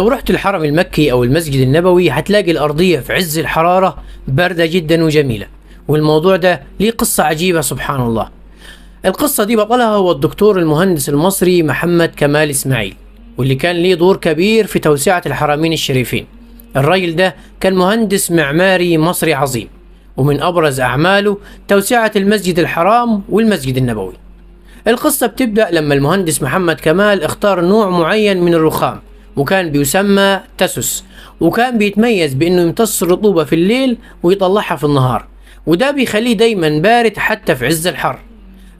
لو رحت الحرم المكي أو المسجد النبوي هتلاقي الأرضية في عز الحرارة باردة جدا وجميلة، والموضوع ده ليه قصة عجيبة سبحان الله. القصة دي بطلها هو الدكتور المهندس المصري محمد كمال إسماعيل، واللي كان ليه دور كبير في توسعة الحرمين الشريفين. الراجل ده كان مهندس معماري مصري عظيم، ومن أبرز أعماله توسعة المسجد الحرام والمسجد النبوي. القصة بتبدأ لما المهندس محمد كمال اختار نوع معين من الرخام، وكان بيسمى تاسوس، وكان بيتميز بأنه يمتص الرطوبة في الليل ويطلعها في النهار، وده بيخليه دايما بارد حتى في عز الحر.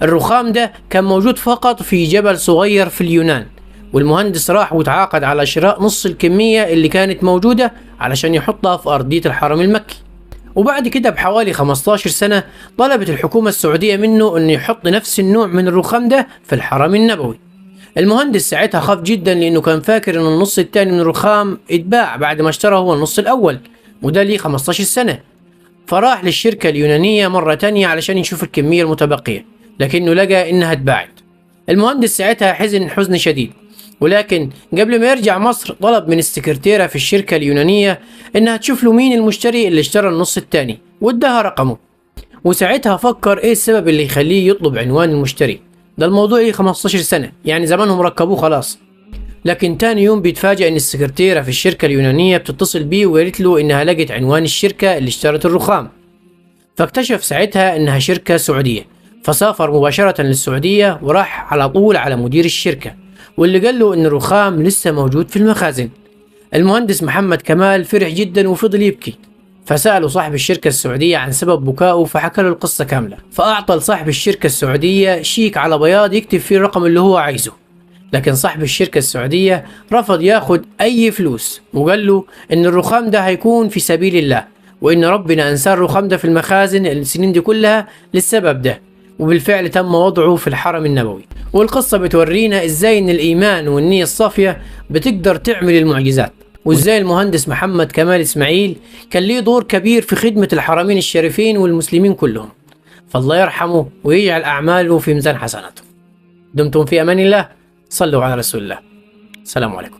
الرخام ده كان موجود فقط في جبل صغير في اليونان، والمهندس راح وتعاقد على شراء نص الكمية اللي كانت موجودة علشان يحطها في أرضية الحرم المكي. وبعد كده بحوالي 15 سنة طلبت الحكومة السعودية منه انه يحط نفس النوع من الرخام ده في الحرم النبوي. المهندس ساعتها خاف جدا، لانه كان فاكر ان النص الثاني من الرخام اتباع بعد ما اشترى هو النص الاول، وده ليه 15 سنة. فراح للشركة اليونانية مرة تانية علشان يشوف الكمية المتبقية، لكنه لقى انها اتباعت. المهندس ساعتها حزن حزن شديد، ولكن قبل ما يرجع مصر طلب من السكرتيرة في الشركة اليونانية انها تشوف له مين المشتري اللي اشترى النص الثاني، واداها رقمه. وساعتها فكر ايه السبب اللي يخليه يطلب عنوان المشتري ده، الموضوع ليه 15 سنة يعني زمانهم ركبوه خلاص. لكن تاني يوم بيتفاجئ ان السكرتيرة في الشركة اليونانية بتتصل بيه وقالت له انها لقت عنوان الشركة اللي اشترت الرخام. فاكتشف ساعتها انها شركة سعودية، فسافر مباشرة للسعودية وراح على طول على مدير الشركة، واللي قال له ان الرخام لسه موجود في المخازن. المهندس محمد كمال فرح جدا وفضل يبكي، فسأله صاحب الشركة السعودية عن سبب بكائه، فحكى له القصة كاملة. فأعطى لصاحب الشركة السعودية شيك على بياض يكتب فيه الرقم اللي هو عايزه، لكن صاحب الشركة السعودية رفض ياخد أي فلوس، وقال له إن الرخام ده هيكون في سبيل الله، وإن ربنا أنسى الرخام ده في المخازن السنين دي كلها للسبب ده. وبالفعل تم وضعه في الحرم النبوي. والقصة بتورينا إزاي إن الإيمان والنية الصافية بتقدر تعمل المعجزات، وإزاي المهندس محمد كمال إسماعيل كان ليه دور كبير في خدمة الحرمين الشريفين والمسلمين كلهم. فالله يرحمه ويجعل أعماله في ميزان حسناته. دمتم في أمان الله، صلوا على رسول الله. السلام عليكم.